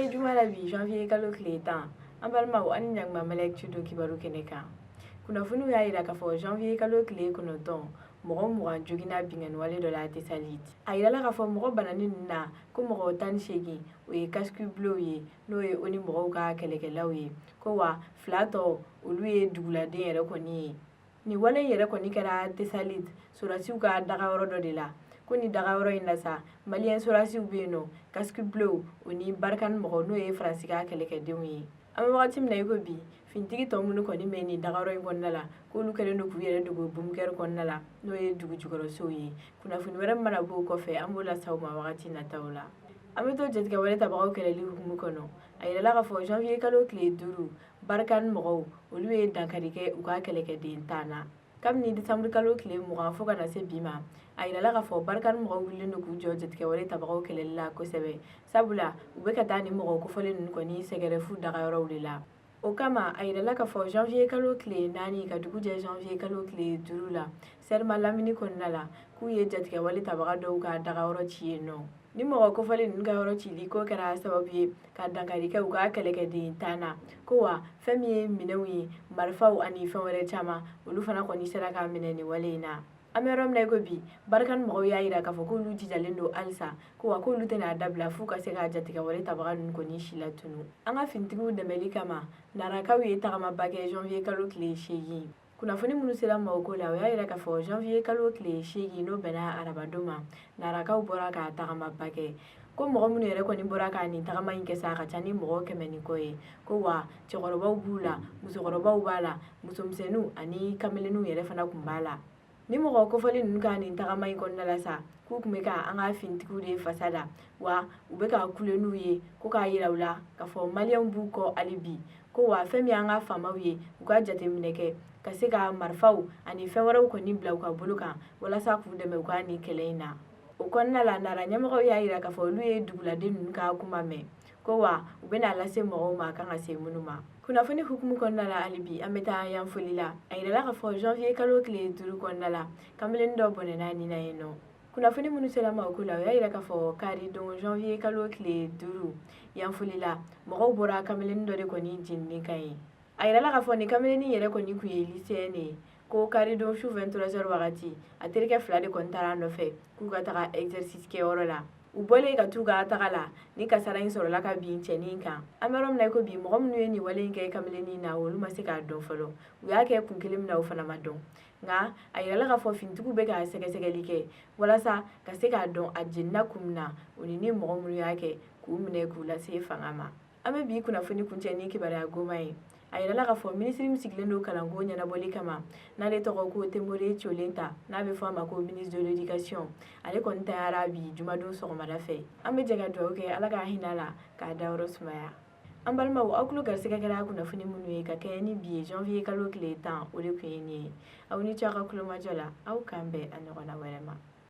An bɛ juma la bi, janvier kalo tile 10. An balimaw, an ni ɲakuma. Mali Actu don kibaru kɛnɛ kan, kunnafoniw y'a yira k'a fɔ janvier kalo tile 9, mɔgɔ 20 joginna binkanni wale dɔ la Tesalit. A yirala k'a fɔ mɔgɔ bananin ninnu na, ko mɔgɔ 18, o ye casque bleu ye, n'o ye ONU mɔgɔw ka kɛlɛkɛlaw ye, ko wa fila tɔ, olu ye duguladen yɛrɛ kɔni ye. Nin wale in yɛrɛ kɔni kɛra Tesalit sɔrɔdasiw ka dagayɔrɔ dɔ de la. Ko ni dagayɔrɔ in na sa, maliyɛn sɔrɔdasiw bɛ yen nɔ, casque bleu, o ni Barkhane mɔgɔw, n'o ye Faransi ka kɛlɛkɛdenw ye. An bɛ wagati min na i ko bi, finitigi tɔ minnu kɔni bɛ nin dagayɔrɔ in kɔnɔna la, k'olu kɛlen don k'u yɛrɛ dogo bunker kɔnɔna la, n'o ye dugu jukɔrɔsow ye. Kunnafoni wɛrɛ min mana bɔ o kɔfɛ, an b'o lase aw ma wagati nataw la. An bɛ to jatigɛwale tabagaw kɛlɛli hukumu kɔnɔ. A yirala k'a fɔ janvier kalo tile 5, Barkhane mɔgɔw, olu ye dankari kɛ u ka kɛlɛkɛden 10 na. Kabini desanburu kalo tile 20 fo ka na se bi ma, a yirala k'a fɔ Barkhane mɔgɔw wulilen don k'u jɔ jatigɛwale tabagaw kɛlɛli la kosɛbɛ, sabula u bɛ ka taa ni mɔgɔ kofɔlen ninnu kɔni sɛgɛrɛ fu dagayɔrɔw de la. O kama, a yirala k'a fɔ janvier kalo tile 4 ka dugu jɛ janvier kalo tile 5 la, Serma lamini kɔnɔna la, k'u ye jatigɛwale tabaga dɔw ka dagayɔrɔ ci yen nɔ. Ni mɔgɔ kofɔlen ninnu ka yɔrɔ cili ko kɛra sababu ye ka dankari kɛ u ka kɛlɛkɛden 10 na, ko wa fɛn min ye minɛnw ye, marifaw ani fɛn wɛrɛ caman, olu fana kɔni sera ka minɛ nin wale in na. An bɛ yɔrɔ min na i ko bi, Barkhane mɔgɔw y'a yira k'a fɔ k'olu jijalen don halisa, ko wa k'olu tɛna dabila f'u ka se ka jatigɛwale tabaga ninnu kɔni si latunu. An ka finitigiw dɛmɛli kama, Narakaw ye tagamaba kɛ janvier kalo tile 8. Kunnafoni minnu sera ma o ko la, o y'a yira k'a fɔ janvier kalo tile 8, n'o bɛnna arabadon ma, Narakaw bɔra ka tagamaba kɛ. Ko mɔgɔ minnu yɛrɛ kɔni bɔra ka nin tagama in kɛ sa, a ka ca ni mɔgɔ 100 ni kɔ ye. Ko wa cɛkɔrɔbaw b'u la, musokɔrɔbaw b'a la, musomisɛnninw ani kamelenninw yɛrɛ fana tun b'a la. Ni mɔgɔ kofɔlen ninnu ka nin tagama in kɔnɔna la sa, k'u tun bɛ ka an ka finitigiw de fasa da, wa u bɛ ka kule n'u ye, ko k'a yira u la k'a fɔ maliyɛnw b'u kɔ hali bi. Ko wa fɛn min y'an ka faamaw ye, u ka jateminɛ kɛ ka se ka marifaw ani fɛn wɛrɛw kɔni bila u ka bolo kan walasa k'u dɛmɛ u ka nin kɛlɛ in na. O kɔnɔna la, Nara ɲɛmɔgɔw y'a yira k'a fɔ olu ye duguladen ninnu ka kuma mɛn, ko wa u bɛna lase mɔgɔw ma a kan ka se minnu ma. Kunnafoni hukumu kɔnɔna la hali bi, an bɛ taa Yanfolila la. A yirala k'a fɔ janvier kalo tile 5 kɔnɔna la, kamalen dɔ bɔnɛna nin na yen nɔ. Kunnafoni minnu sera ma o ko la, o y'a yira k'a fɔ kari don, janvier kalo tile 5, Yanfolila la, mɔgɔw bɔra kamalen dɔ de kɔni jenini kan ye. A yirala k'a fɔ nin kamalennin yɛrɛ kɔni tun ye lycéen de ye. Ko karidon su 23 heures wagati, a terikɛ fila de kɔni taara a nɔfɛ k'u ka taga exercice kɛyɔrɔ la. U bɔlen ka t'u ka taga la, ni kasara in sɔrɔla ka bin cɛnin kan. An bɛ yɔrɔ min na i ko bi, mɔgɔ minnu ye nin wale in kɛ kamalennin na, olu ma se k'a dɔn fɔlɔ. U y'a kɛ kun kelen min na, o fana ma dɔn. Nka a yirala k'a fɔ finitigiw bɛ ka sɛgɛsɛgɛli kɛ walasa ka se k'a dɔn a jenina kun min na, o ni mɔgɔ minnu y'a kɛ, k'u minɛ k'u lase fanga ma. An bɛ bi kunnafoni kuncɛ ni kibaruya goma ye. A yirala k'a fɔ minisiri min sigilen don kalanko ɲɛnabɔli kama, n'ale tɔgɔ ko Tembore Colenta, n'a bɛ fɔ a ma ko ministre de l'éducation, ale kɔni tayara bi jumadon sɔgɔmada fɛ. An bɛ jɛ ka dugawu kɛ, Ala ka hinɛ la k'a dayɔrɔ sumaya. An balimaw, aw tulo garisɛgɛ kɛra kunnafoni minnu ye ka kɛɲɛ ni bi ye, janvier kalo tile 10, o de tun ye nin ye. Aw ni ce aw ka kulomajɔ la. Aw k'an bɛn a ɲɔgɔnna wɛrɛ ma.